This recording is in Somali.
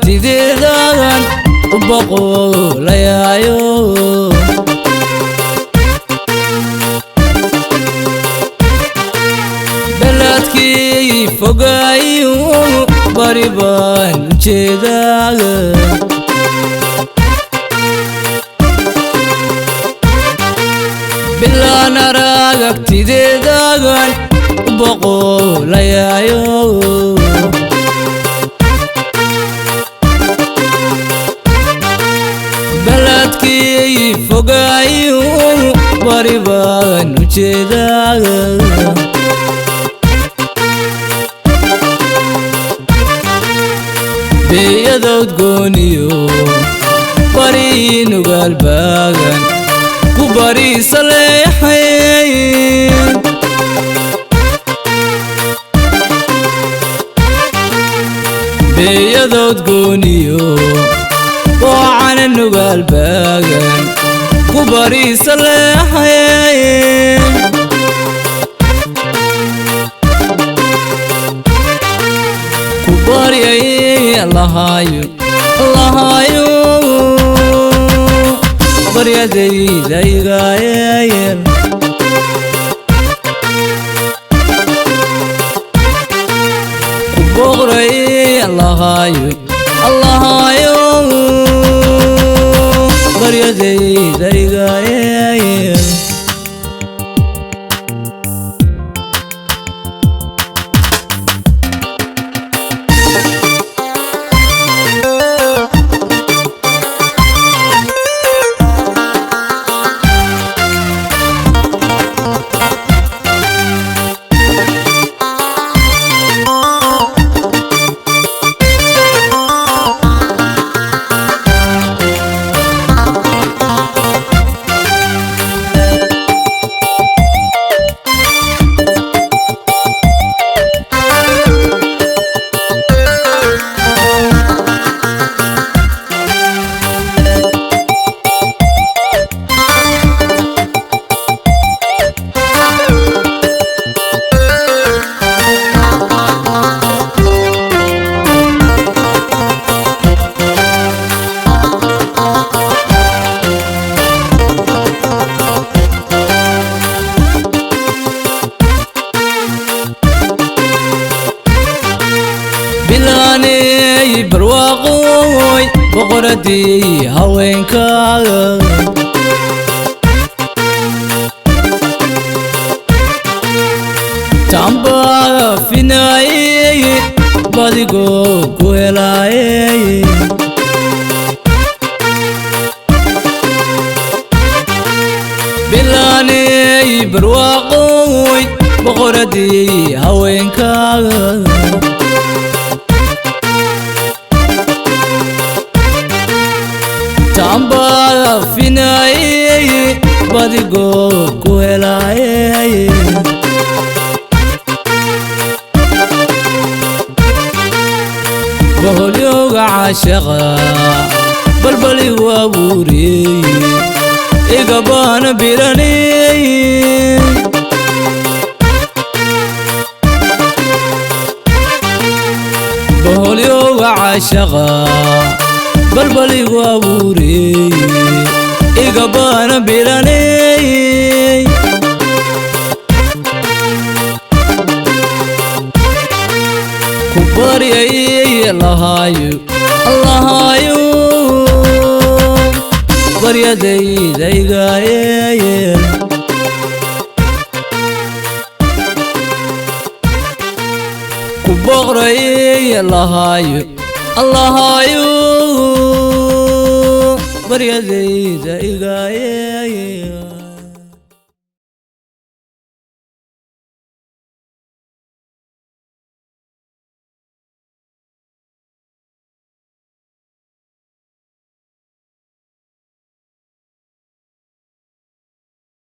aragtideedan u boqolayaayo beledkii fogaayo bari baan u jeedaa bilaan aragtideedan u boqolayaayo beledkii fogaayo bari baan u jeedaa biyadowd gooniyo bari nugaal baagan ku bariisa leexay biyadowd gooniyo waacana nugaal baagan ku bariisa leexay ku baryay Allahayo Allahayo baryadayda iga yeel ku boqray Allahayo Allahayo baryadayda iga yeel bilaaney barwaaqooy boqoradii haweenkaaga tamba finaayey badigoo ku helaayey bilaaney barwaaqooy boqoradii haweenkaaga tamba finaayey badigoo ku helaayey boholyowga caashaqa balbaligu abuuriyey igabaana biraney boholyowga caashaqa balbaligu abuuriyey igabaana biraney ku baryay Allahayo Allahayo baryadayda iga yeel ku boqray Allahayo Allahayo baryadayda iga yeel.